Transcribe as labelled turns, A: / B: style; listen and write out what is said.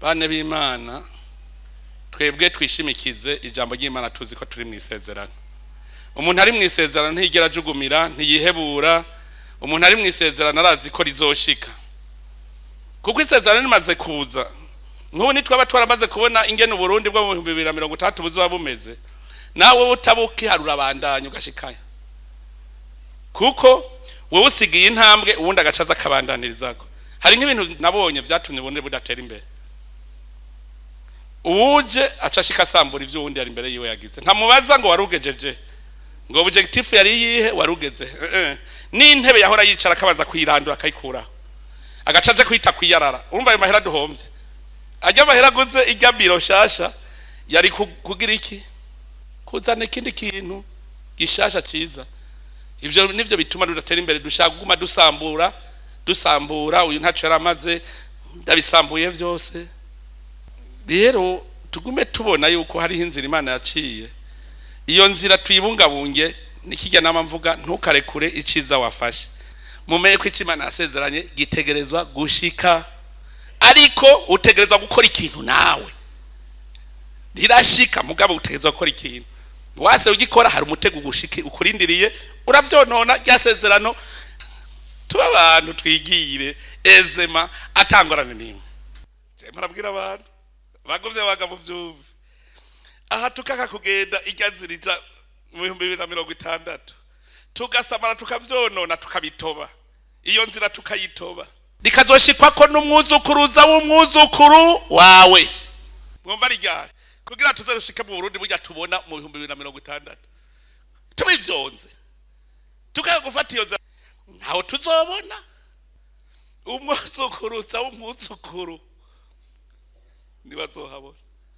A: Bane b'Imana, twebwe twishimikize ijambo ry'Imana, tuzi ko turi mu isezerano. Umuntu ari mu isezerano ntiyigera ajugumira, ntiyihebura. Umuntu ari mu isezerano arazi ko rizoshika, kuko isezerano rimaze kuza, nk'ubu nitwaba twaramaze kubona ingene Uburundi bwo mu 2060 buzoba bumeze, nawe utabukiharura abandanya ugashikayo, kuko wowe usigiye intambwe, uwundi agacaza akabandanyirizako. Hari nk'ibintu nabonye byatumye uburundi budatera imbere. Uwuje aca ashika asambura ivyo uwundi yari imbere yiwe yagize. Ntamubaza ngo warugejeje, ngo objectif yari yihe, warugeze. N'intebe yahora yicara akabaza kuyirandura, akayikuraho, agaca aje kwita kwiyarara. Urumva ayo mahera duhomvye, ajya amahera aguze ijya biro shasha yari kugira iki? Kuzana ikindi kintu gishasha ciza. Ivyo nivyo bituma tudatera imbere. Dushaka kuguma dusambura, dusambura. Uyu ntaco yaramaze, ndabisambuye vyose. Rero tugume tubona yuko hariho inzira Imana yaciye, iyo nzira tuyibungabunge. Nikijya nama mvuga, ntukarekure iciza wafashe. Mumenye ko icyo Imana yasezeranye gitegerezwa gushika, ariko utegerezwa gukora ikintu nawe. Rirashika, mugabo utegerezwa gukora ikintu. Wase ugikora, hari umutego ugushike ukurindiriye, uravyonona rya sezerano. Tuba abantu twigire ezema atangorane nimwe. Je murabwira abantu bagumye bagabo vyumve aha, tukaka kugenda irya nzira ija mu 2060, tugasamara, tukavyonona, tukabitoba, iyo nzira tukayitoba, rikazoshikwako n'umwuzukuruza w'umwuzukuru wawe. Mwumva ryari kugira tuze rushike mu Burundi burya tubona mu 2060, tubivyonze, tukaya gufata iyo nzira, ntaho tuzobona. Umwuzukuruza w'umwuzukuru nibazohabona.